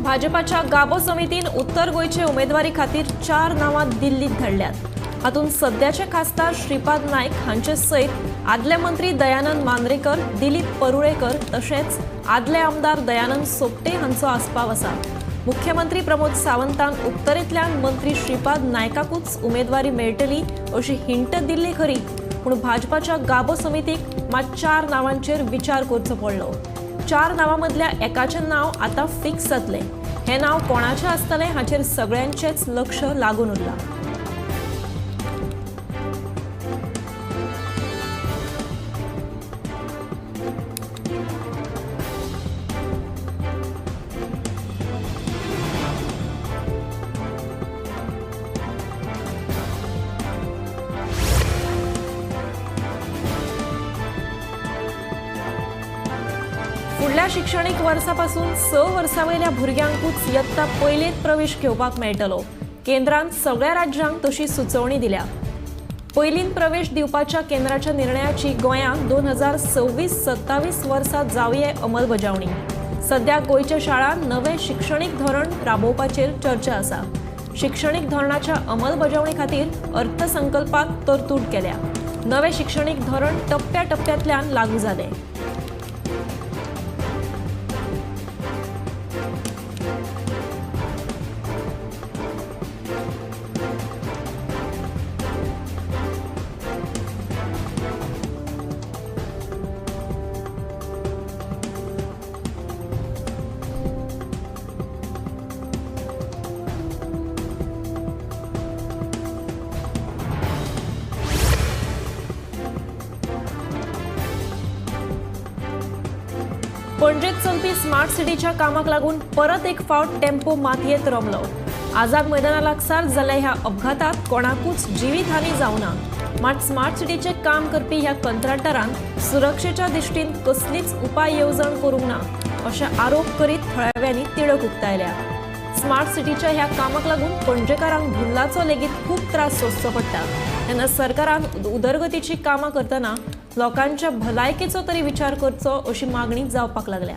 भाजपाच्या गाबो समितीन उत्तर गोंयचे उमेदवारी खातीर 4 नांवां दिल्लीत धाडल्यात. हातूंत सद्याचे खासदार श्रीपाद नायक हांचे सयत आदले मंत्री दयानंद मांद्रेकर, दिलीप परुळेकर तशेंच आदले आमदार दयानंद सोपटे हांचो आस्पाव आसा. मुख्यमंत्री प्रमोद सावंतान उत्तरेंतल्यान मंत्री श्रीपाद नायकाकूच उमेदवारी मेळटली अशी हिंट दिल्ली खरी, पूण भाजपाच्या गाबो समितीक मात 4 नांवांचेर विचार करचो पडलो. 4 नांवां मदल्या एकाचें नांव आतां फिक्स जातलें. हें नांव कोणाचें आसतलें हाचेर सगळ्यांचेंच लक्ष लागून उरलां. फुडल्या शिक्षणीक वर्सापासून 6 वर्सां वयल्या भुरग्यांकूच यत्ता पयलेंत प्रवेश घेवपाक मेळटलो. केंद्रान सगळ्या राज्यांक तशी सुचोवणी दिल्या. पयलीं प्रवेश दिवपाच्या केंद्राच्या निर्णयाची गोंयांत 2026-27 वर्सा जावये अंमलबजावणी. सद्या गोंयच्या शाळांत नवें शिक्षणीक धोरण राबोवपाचेर चर्चा आसा. शिक्षणीक धोरणाच्या अंमलबजावणी खातीर अर्थसंकल्पात तरतूद केल्या. नवें शिक्षणीक धोरण टप्प्या टप्प्यांतल्यान लागू जालें. पणजेत चलपी स्मार्ट सिटीच्या कामाक लागून परत एक फावट टेम्पो मातयेंत रमलो. आझाद मैदाना लागसार जाल्ल्या ह्या अपघातात कोणाकूच जिवीतहानी जावना. मात स्मार्ट सिटीचें काम करपी ह्या कंत्राटदारान सुरक्षेच्या दृश्टीन कसलीच उपाय येवजण करूंक ना अशे आरोप करीत थळाव्यांनी तिडक उक्तायल्या. स्मार्ट सिटीच्या ह्या कामाक लागून पणजेकारांक धुल्लाचो लेगीत खूब त्रास सोंसचो पडटा. तेन्ना सरकारान उदरगतीची कामां करतना लोकांच्या भलायकेचो तरी विचार करचो अशी मागणी जावपाक लागल्या.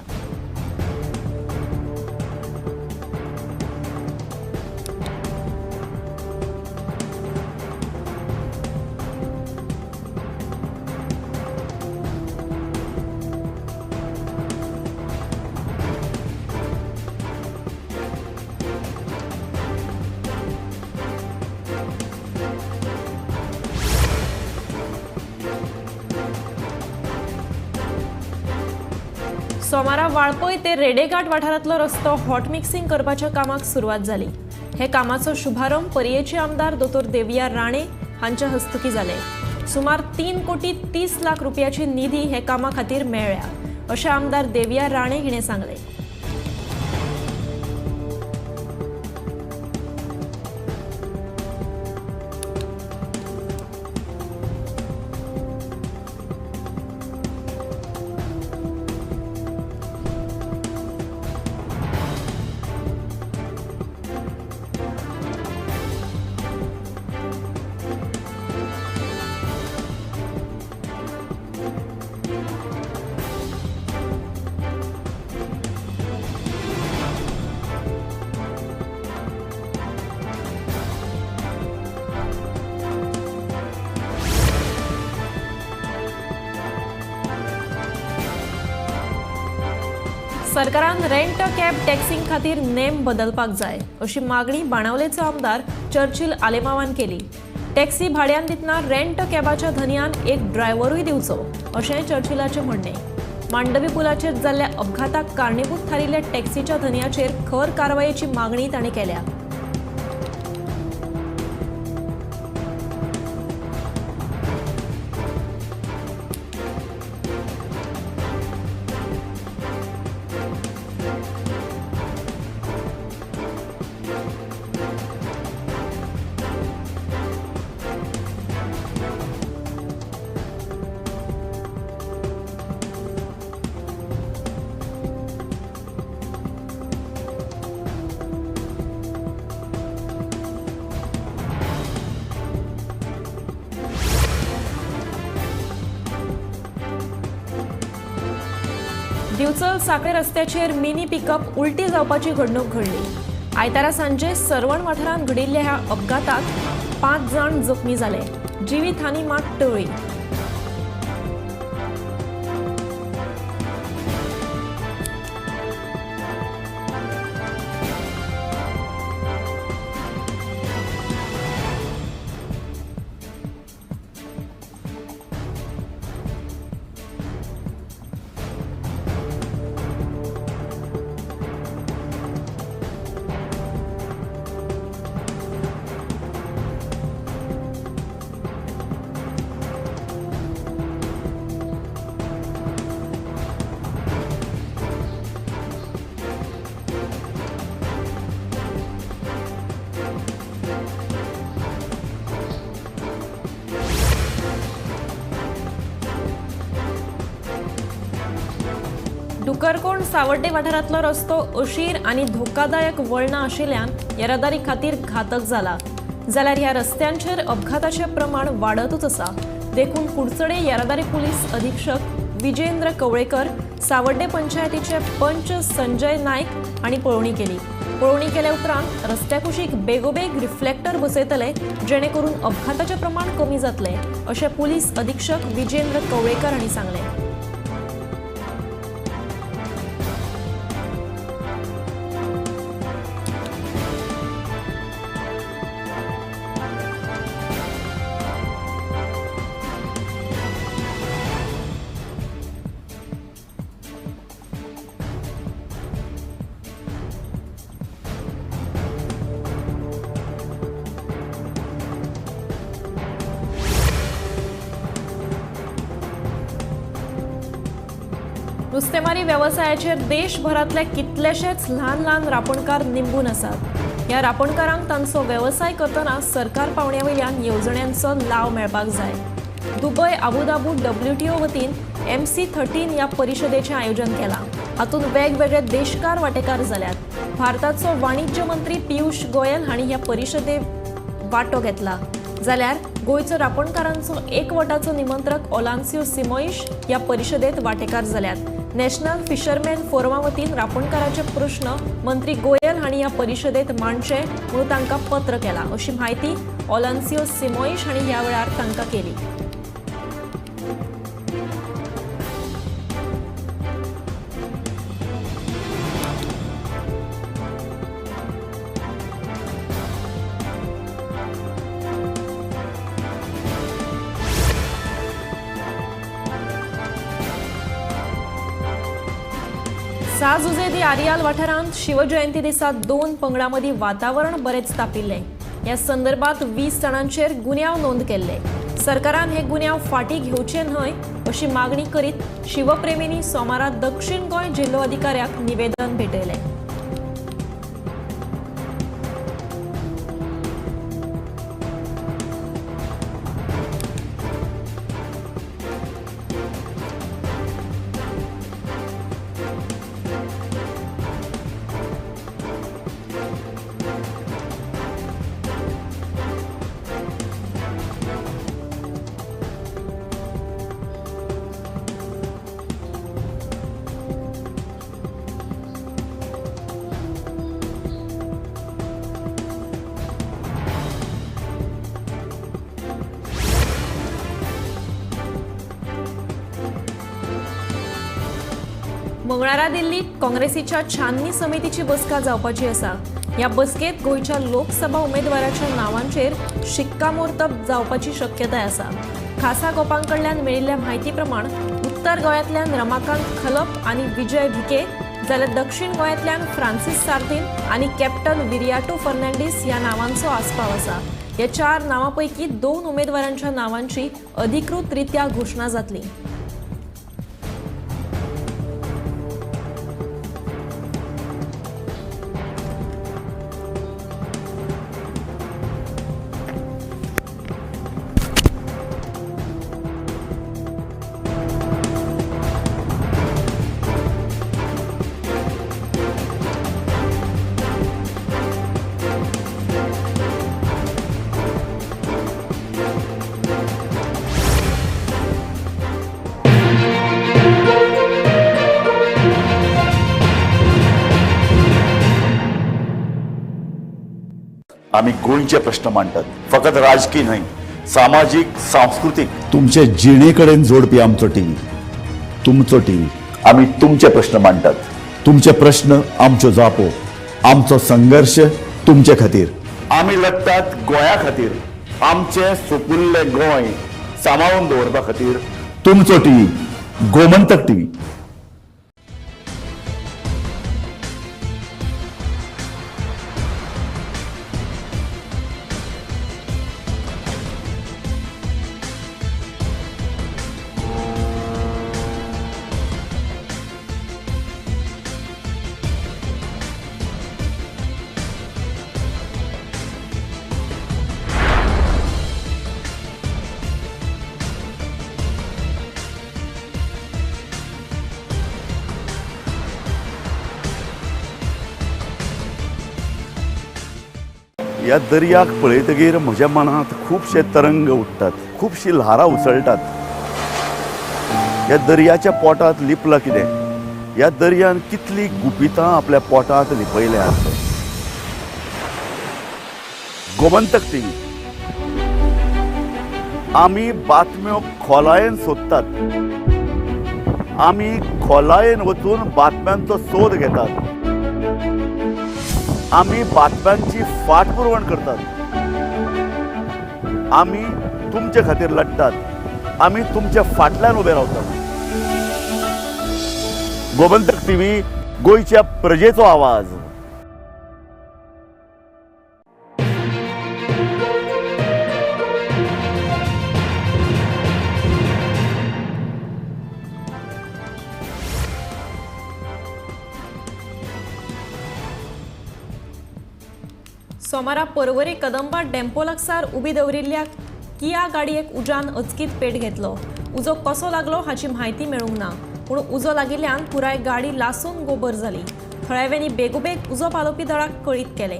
सोमारा वाळपय ते रेडेघाट वाठारांतलो रस्तो हॉट मिक्सिंग करपाच्या कामाक सुरवात जाली. हे कामाचो शुभारंभ पर्येचे आमदार दोतोर देविया राणे हांच्या हस्तुकी जाले. सुमार 3 कोटी 30 लाख रुपयाची निधी हे कामा खातीर मेळ्ळ्या अशें आमदार देविया राणे हिणें सांगलें. सरकारान रेंट कॅब टॅक्सीं खातीर नेम बदलपाक जाय अशी मागणी बाणावलेचो आमदार चर्चिल आलेमावान केली. टॅक्सी भाड्यान दितना रेंट कॅबाच्या धनयान एक ड्रायव्हरूय दिवचो अशें चर्चिलाचें म्हणणें. मांडवी पुलाचेर जाल्ल्या अपघाताक कारणीभूत थारिल्ल्या टॅक्सीच्या धनयाचेर खर कारवायेची मागणी ताणें केल्या. दिवचल साखळे रस्त्याचेर मिनी पिकअप उलटी जावपाची घडणूक घडली. आयतारा सांजे सरवण वाठारांत घडिल्ल्या ह्या अपघातात 5 जाण जखमी जाले. जिवीत हानी मात टळ्ळी. डुकरकोण सावड्डे वाठारांतलो रस्तो अशीर आनी धोकादायक वळणां आशिल्ल्यान येरादारी खातीर घातक जाला. जाल्यार ह्या रस्त्यांचेर अपघाताचें प्रमाण वाडतूच आसा. देखून कुडचडे येरादारी पुलीस अधीक्षक विजेंद्र कवळेकर, सावड्डे पंचायतीचे पंच संजय नायक हांणी पळोवणी केली. पळोवणी केल्या उपरांत रस्त्या कुशीक बेगोबेग रिफ्लेक्टर बसयतले जेणे करून अपघाताचें प्रमाण कमी जातलें अशें पुलीस अधीक्षक विजेंद्र कवळेकर हांणी सांगलें. नुस्तेमारी वेवसायाचेर देशभरांतले कितलेशेच ल्हान ल्हान रापणकार निंबून आसात. ह्या रापणकारांक तांचो वेवसाय करतना सरकार पावण्या वयल्यान येवजण्यांचो लाव मेळपाक जाय. दुबय आबुधाबी WTO वतीन MC-13 ह्या परिशदेचें आयोजन केलां. हातूंत वेगवेगळे देशकार वांटेकार जाल्यात. भारताचो वाणिज्य मंत्री पियुष गोयल हांणी ह्या परिशदेत वांटो घेतला. जाल्यार गोंयचो रापणकारांचो एकवटाचो निमंत्रक ओलान्सियो सिमोइश ह्या परिशदेत वांटेकार जाल्यात. नॅशनल फिशरमॅन फोरमा वतीन रापणकाराचे प्रश्न मंत्री गोयल हांणी ह्या परिशदेत मांडचे म्हणून तांकां पत्र केलां अशी म्हायती ओलान्सियो सिमोइश हांणी ह्या वेळार तांकां केली. साजुजे दी आरियाल वाठारांत शिवजयंती दिसा 2 पंगडां मदीं वातावरण बरेंच तापिल्लें. ह्या संदर्भात 20 जाणांचेर गुन्यांव नोंद केल्ले. सरकारान हे गुन्यांव फाटीं घेवचे न्हय अशी मागणी करीत शिवप्रेमींनी सोमारा दक्षिण गोंय जिल्लो अधिकाऱ्याक निवेदन भेटयलें. मंगळारा दिल्लीत काँग्रेसीच्या छाननी समितीची बसका जावपाची आसा. ह्या बसकेत गोंयच्या लोकसभा उमेदवाराच्या नावांचेर शिक्कामोर्तब जावपाची शक्यताय आसा. खासा गोपांकडल्यान मेळिल्ल्या म्हायती प्रमाण उत्तर गोंयांतल्यान रमाकांत खलप आनी विजय भिके, जाल्यार दक्षिण गोंयांतल्यान फ्रांसीस सार्दीन आनी कॅप्टन विरियाटो फर्नांडीस ह्या नावांचो आस्पाव आसा. ह्या 4 नावां पैकी 2 उमेदवारांच्या नावांची अधिकृतरित्या घोशणा जातली. आमी गोंयचे प्रश्न मांडटात, फकत राजकीय न्हय, सामाजीक, सांस्कृतीक, तुमचे जिणे कडेन जोडपी आमचो टीव्ही, तुमचो टीव्ही। आमी तुमचे प्रश्न मांडटात, तुमचे प्रश्न आमच्यो जापो, आमचो संघर्श तुमचे खातीर। आमी लढटात गोंया खातीर, आमचें सुपुल्लें गोंय सांबाळून दवरपा खातीर। तुमचो टीव्ही, गोमंतक टीव्ही। ह्या दर्याक पळयतगीर म्हज्या मनांत खुबशे तरंग उठ्ठात, खुबशी ल्हारां उसळटात। ह्या दर्याच्या पोटांत लिपलां कितें? ह्या दर्यान कितली गुपितां आपल्या पोटांत लिपयल्यात? गोमंतक टीव्ही, आमी बातम्यो खोलायेन सोदतात, आमी खोलायेन वचून बातम्यांचो सोद घेतात, आमी बातम्यांची फाटपुरवण करतात, आमी तुमचे खातीर लढटात, आमी तुमच्या फाटल्यान उबे रावतात। गोमंतक टीव्ही, गोंयच्या प्रजेचो आवाज। सोमारा पर्वरी कदंबा डेम्पो लागसार उबी दवरिल्ल्या किया गाडयेक उज्यान अचकीत पेट घेतलो। उजो कसो लागलो हाची म्हायती मेळूंक ना, पूण उजो लागिल्ल्यान पुराय गाडी लासून गोबर जाली। थळाव्यांनी बेगोबेग उजो पालोवपी दळाक कळीत केलें।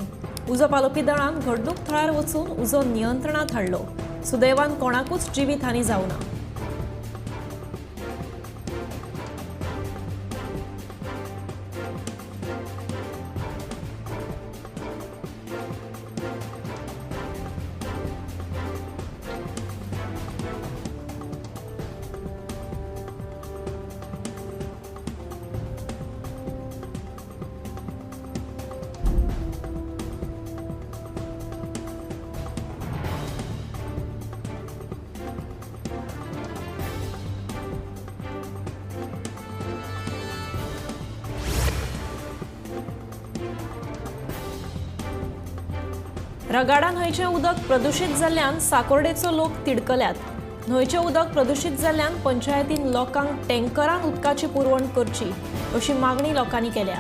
उजो पालोवपी दळान घडणूक थळार वचून उजो नियंत्रणांत हाडलो। सुदैवान कोणाकूच जिवीत हानी जावना। रगाडा न्हंयचें उदक प्रदुशीत जाल्ल्यान साकोर्डेचो लोक तिडकल्यात। न्हंयचें उदक प्रदुशीत जाल्ल्यान पंचायतीन लोकांक टँकरान उदकाची पुरवण करची अशी मागणी लोकांनी केल्या।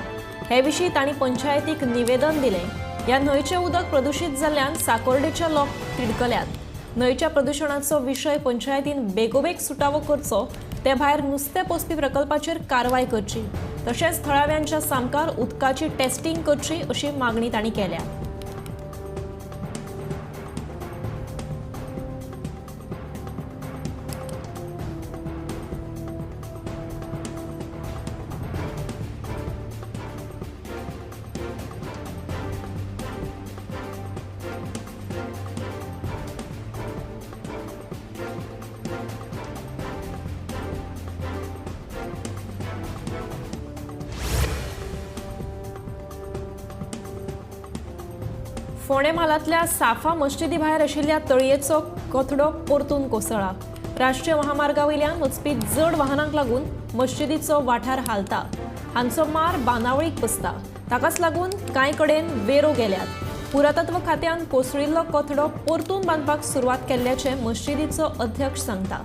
हे विशीं तांणी पंचायतीक निवेदन दिलें। ह्या न्हंयचें उदक प्रदुशीत जाल्ल्यान साकोर्डेचे लोक तिडकल्यात। न्हंयच्या प्रदुशणाचो विशय पंचायतीन बेगोबेग सुटावो करचो, ते भायर नुस्तें पोसपी प्रकल्पाचेर कारवाय करची, तशेंच थळाव्यांच्या सामकार उदकाची टेस्टिंग करची अशी मागणी तांणी केल्या। फोंडें म्हालांतल्या साफा मस्जिदी भायर आशिल्ल्या तळयेचो कथडो परतून कोसळ्ळा। राष्ट्रीय महामार्गा वयल्यान वचपी जड वाहनांक लागून मस्जिदीचो वाठार हालता। हांचो मार बांदावळीक बसता। ताकाच लागून कांय कडेन वेरो गेल्यात। पुरातत्व खात्यान कोसळिल्लो कथडो परतून बांदपाक सुरवात केल्ल्याचें मस्जिदीचो अध्यक्ष सांगता।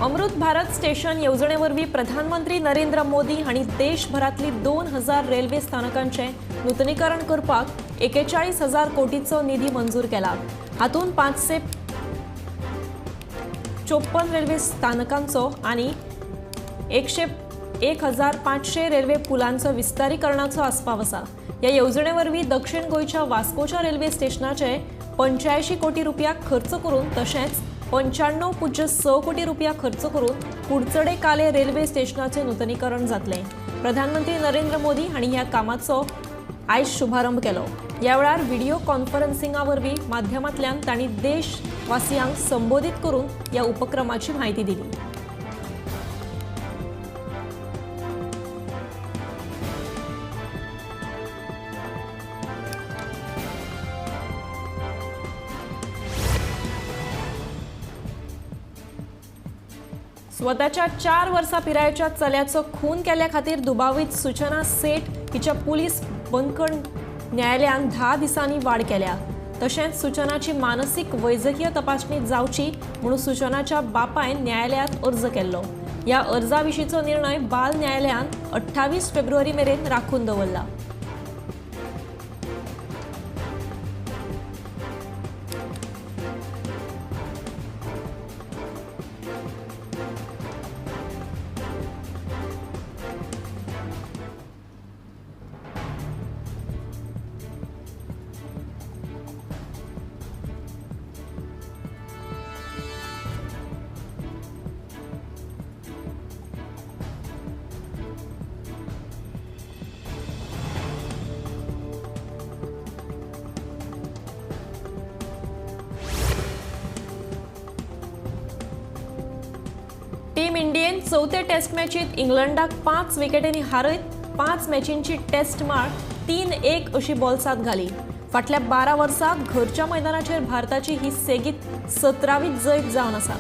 अमृत भारत स्टेशन येवजणे वरवीं प्रधानमंत्री नरेंद्र मोदी हांणी देशभरांतली 2000 रेल्वे स्थानकांचें नुतनीकरण करपाक 41,000 कोटीचो निधी मंजूर केला. हातूंत 554 रेल्वे स्थानकांचो आनी 1,500 रेल्वे पुलांचो विस्तारीकरणाचो आस्पाव आसा. ह्या येवजणे वरवीं दक्षिण गोंयच्या वास्कोच्या रेल्वे स्टेशनाचे 85 कोटी रुपया खर्च करून तशेंच 95.6 कोटी रुपया खर्च करून कुडचडे काले रेल्वे स्टेशनाचें नुतनीकरण जातलें. प्रधानमंत्री नरेंद्र मोदी हांणी ह्या कामाचो आयज शुभारंभ केलो. ह्या वेळार व्हिडिओ कॉन्फरन्सिंगा वरवीं माध्यमांतल्यान तांणी देशवासियांक संबोधीत करून ह्या उपक्रमाची म्हायती दिली. स्वताच्या 4 वर्सां पिरायेच्या चल्याचो खून केल्या खातीर दुबावीत सूचना सेठ हिच्या पुलीस बंदखण न्यायालयान 10 दिसांनी वाड केल्या. तशेंच सूचनाची मानसीक वैजकीय तपासणी जावची म्हणून सूचनाच्या बापायन न्यायालयांत अर्ज केल्लो. ह्या अर्जा विशींचो निर्णय बाल न्यायालयान 28 फेब्रुवारी मेरेन राखून दवरला. टीम इंडियेन चवथे टेस्ट मॅचीत इंग्लंडाक 5 विकेटींनी हारयत 5 मॅचींची टेस्ट माळ 3-1 अशी बोल्सांत घाली. फाटल्या 12 वर्सांत घरच्या मैदानाचेर भारताची ही सेगीत 17वी जैत जावन आसा.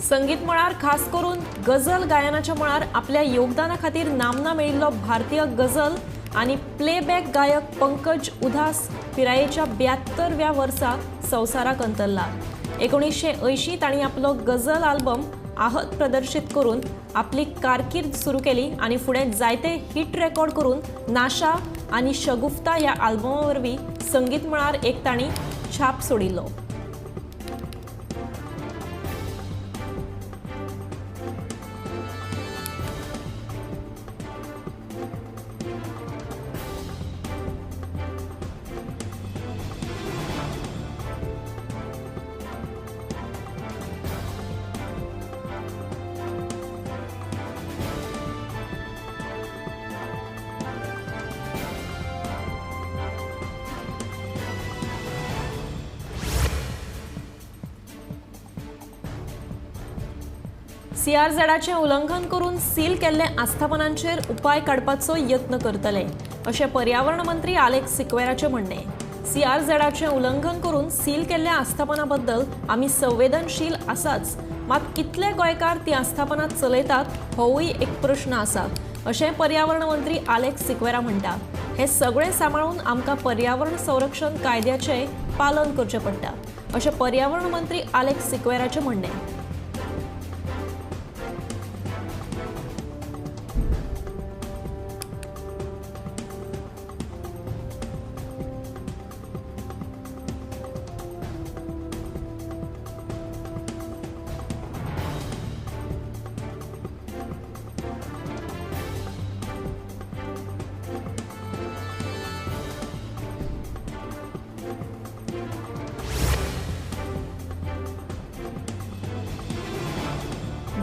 संगीत मळार खास करून गझल गायनाच्या मळार आपल्या योगदाना खातीर नामना मेळिल्लो भारतीय गझल आनी प्लेबॅक गायक पंकज उधास पिरायेच्या 72व्या वर्सा संवसाराक अंतरला. 1980 तांणी आपलो गझल आल्बम आहत प्रदर्शीत करून आपली कारकीर्द सुरू केली आनी फुडें जायते हिट रेकॉर्ड करून नाशा आनी शगुफ्ता ह्या आल्बमा वरवीं संगीत मळार एक तांणी छाप सोडिल्लो. सीआरझेडाचें उल्लंघन करून सील केल्ले आस्थापनांचेर उपाय काडपाचो यत्न करतले अशें पर्यावरण मंत्री आलेक्स सिक्वेराचें म्हणणें. सीआरझेडाचें उल्लंघन करून सील केल्ल्या आस्थापना बद्दल आमी संवेदनशील आसाच, मात कितले गोंयकार ती आस्थापनां चलयतात होवूय एक प्रश्न आसा अशें पर्यावरण मंत्री आलेक्स सिक्वेरा म्हणटा. हें सगळें सांबाळून आमकां पर्यावरण संरक्षण कायद्याचें पालन करचें पडटा अशें पर्यावरण मंत्री आलेक्स सिक्वेराचें म्हणणें.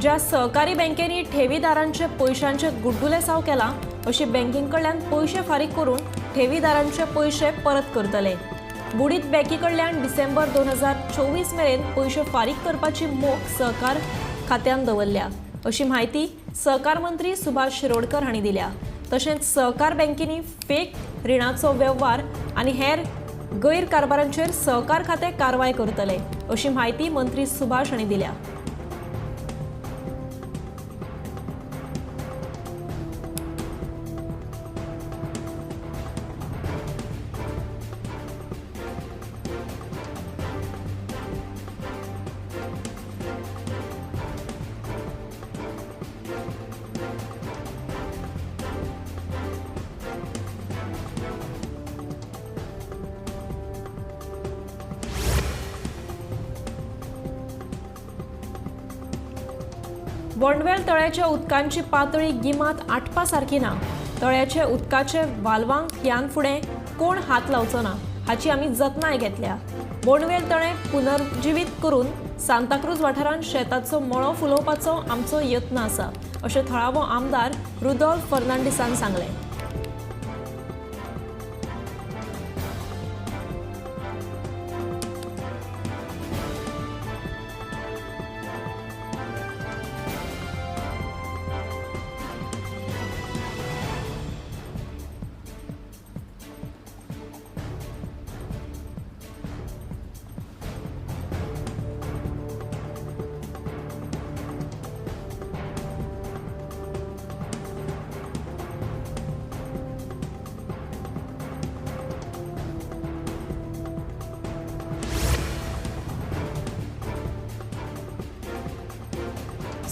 ज्या सहकारी बँकेंनी ठेवीदारांचे पयशांचे गुड्डुलेसाव केला अशी बँकीं कडल्यान पयशे फारीक करून ठेवीदारांचे पयशे परत करतले. बुडीत बँकी कडल्यान डिसेंबर 2024 मेरेन पयशे फारीक करपाची मोख सहकार खात्यान दवरल्या अशी म्हायती सहकार मंत्री सुभाष शिरोडकर हांणी दिल्या. तशेंच सहकार बँकेंनी फेक रिणाचो वेव्हार आनी हेर गैरकारभारांचेर सहकार खातें कारवाय करतले अशी म्हायती मंत्री सुभाष हांणी दिल्या. बोंडवेल तळ्याच्या उदकांची पातळी गिमांत आटपा सारकी ना. तळ्याचे उदकाचे वाल्वांक ह्यान फुडें कोण हात लावचो ना हाची आमी जतनाय घेतल्या. बोंडवेल तळें पुनर्जिवीत करून सांताक्रूज वाठारांत शेताचो मळो फुलोवपाचो आमचो यत्न आसा अशें थळावो आमदार रुदोल्फ फर्नांडीसान सांगलें.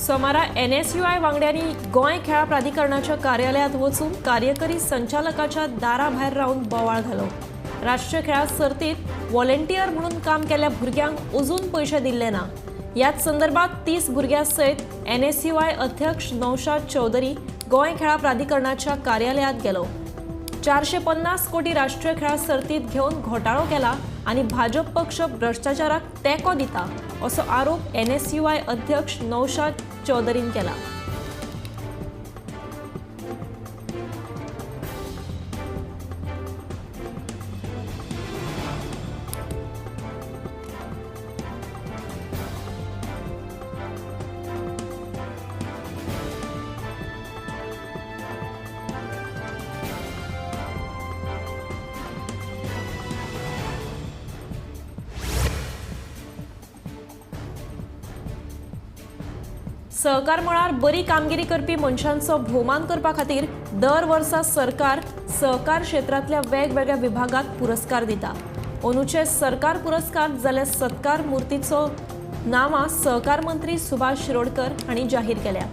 सोमारा एनएसयूआय वांगड्यांनी गोंय खेळां प्राधिकरणाच्या कार्यालयांत वचून कार्यकारी संचालकाच्या दारा भायर रावन बोवाळ घालो. राष्ट्रीय खेळां सर्तींत व्हॉलेंटियर म्हणून काम केल्ल्या भुरग्यांक अजून पयशे दिल्ले ना. ह्याच संदर्भात 30 भुरग्यां सयत एनएसयूआय अध्यक्ष नौशाद चौधरी गोंय खेळां प्राधिकरणाच्या कार्यालयांत गेलो. 450 कोटी राष्ट्रीय खेळां सर्तींत घेवन घोटाळो केला आनी भाजप पक्ष भ्रश्टाचाराक तेंको दिता असो आरोप एनएसयूआय अध्यक्ष नौशाद चौधरीन केला. सहकार मळार बरी कामगिरी करपी मनशांचो भोवमान करपा खातीर दर वर्सा सरकार सहकार क्षेत्रांतल्या वेगवेगळ्या विभागांत पुरस्कार दिता. अंदूचे सरकार पुरस्कार जाल्यार सत्कार मुर्तीचो नांवां सहकार मंत्री सुभाष शिरोडकर हांणी जाहीर केल्या.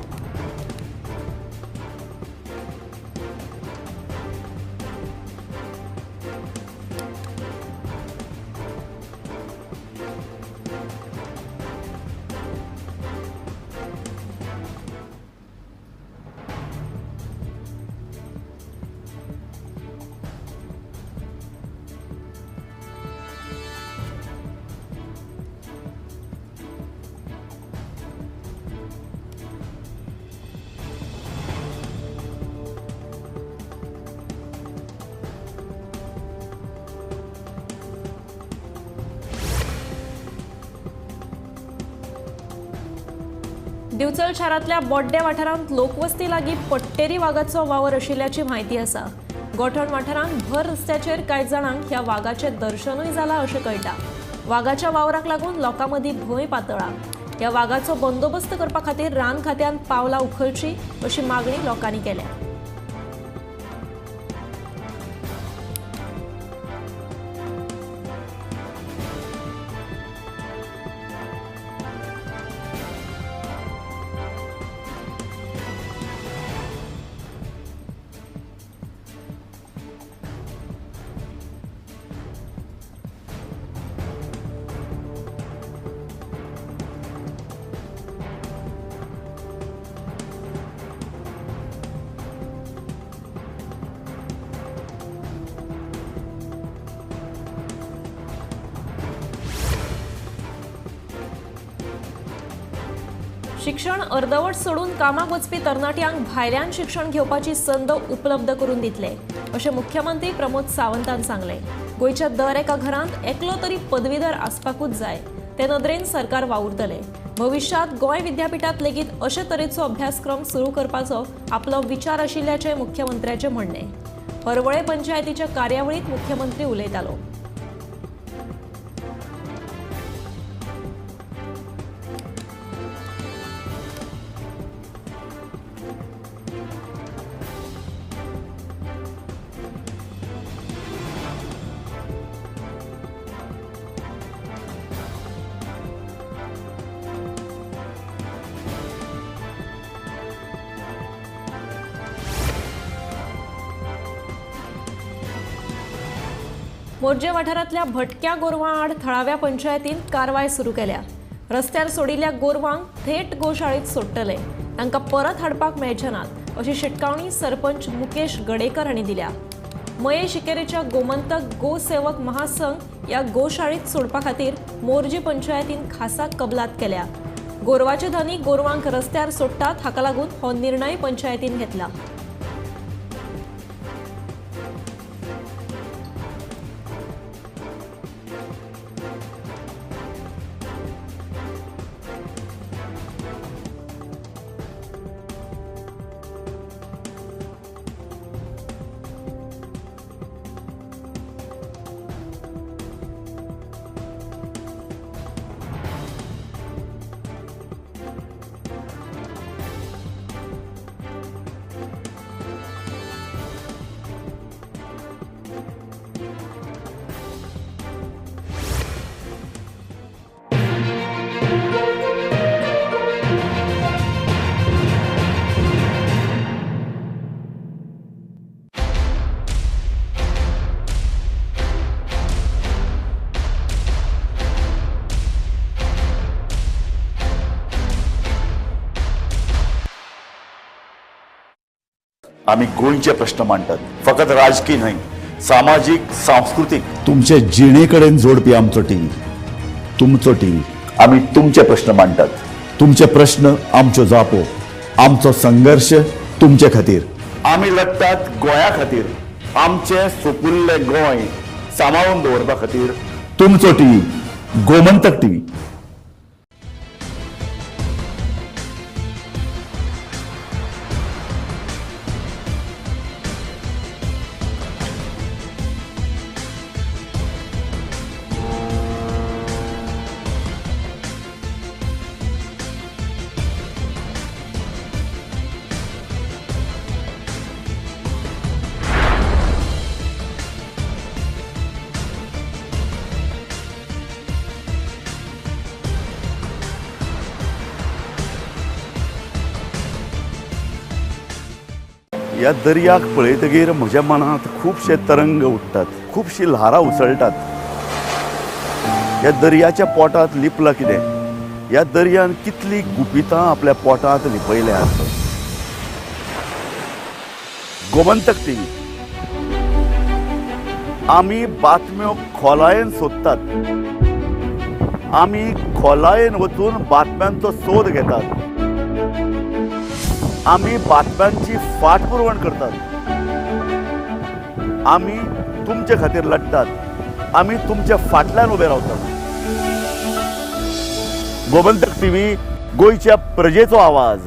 दिवचल शारांतल्या बोड्डे वाठारांत लोकवस्ती लागीं पट्टेरी वागाचो वावर आशिल्ल्याची म्हायती आसा. गोठण वाठारांत भर रस्त्याचेर कांय जाणांक ह्या वागाचें दर्शनूय जालां अशें कळटा. वागाच्या वावराक लागून लोकां मदीं भंय पातळ्ळा. ह्या वागाचो बंदोबस्त करपा खातीर रान खात्यान पावलां उखलचीं अशी मागणी लोकांनी केल्या. शिक्षण अर्दवट सोडून कामाक वचपी तरणाट्यांक भायल्यान शिक्षण घेवपाची संद उपलब्ध करून दितले अशें मुख्यमंत्री प्रमोद सावंतान सांगलें. गोंयच्या दर एका घरांत एकलो तरी पदवीधर आसपाकूच जाय, ते नदरेन सरकार वावुरतले. भविश्यांत गोंय विद्यापीठांत लेगीत अशे तरेचो अभ्यासक्रम सुरू करपाचो आपलो विचार आशिल्ल्याचें मुख्यमंत्र्याचें म्हणणें. हरवळे पंचायतीच्या कार्यावळींत मुख्यमंत्री उलयतालो. मोरजे वाठारांतल्या भटक्या गोरवां आड थळाव्या पंचायतीन कारवाय सुरू केल्या. रस्त्यार सोडिल्ल्या गोरवांक थेट गोशाळेंत सोडटले, तांकां परत हाडपाक मेळचे नात अशी शिटकावणी सरपंच मुकेश गडेकर हांणी दिल्या. मये शिकेरेच्या गोमंतक गोसेवक महासंघ ह्या गोशाळेंत सोडपा खातीर मोरजी पंचायतीन खासा कबलात केल्या. गोरवाचे धनी गोरवांक रस्त्यार सोडटात, हाका लागून हो निर्णय पंचायतीन घेतला. आमी गोंयचे प्रश्न मांडटात, फकत राजकी न्हय, सामाजीक, सांस्कृतीक, तुमचे जिणे कडेन जोडपी आमचो टीव्ही, तुमचो टीव्ही. आमी तुमचे प्रश्न मांडटात, तुमचे प्रश्न आमच्यो जापो, आमचो संघर्श तुमचे खातीर. आमी लढटात गोंया खातीर, आमचें सुपुल्लें गोंय सांबाळून दवरपा खातीर. तुमचो टीव्ही, गोमंतक टीव्ही. ह्या दर्याक पळयतगीर म्हज्या मनांत खुबशे तरंग उठ्ठात, खुबशीं ल्हारां उसळटात. ह्या दर्याच्या पोटांत लिपलां कितें? ह्या दर्यान कितलीं गुपितां आपल्या पोटांत लिपयल्यात. गोमंतक टीव्ही, आमी बातम्यो खोलायेन सोदतात, आमी खोलायेन वचून बातम्यांचो सोद घेतात, आमी बातम्यांची फाटपुरवण करतात, आमी तुमचे खातीर लढटात, आमी तुमच्या फाटल्यान उबे रावतात. गोमंतक टीव्ही, गोंयच्या प्रजेचो आवाज.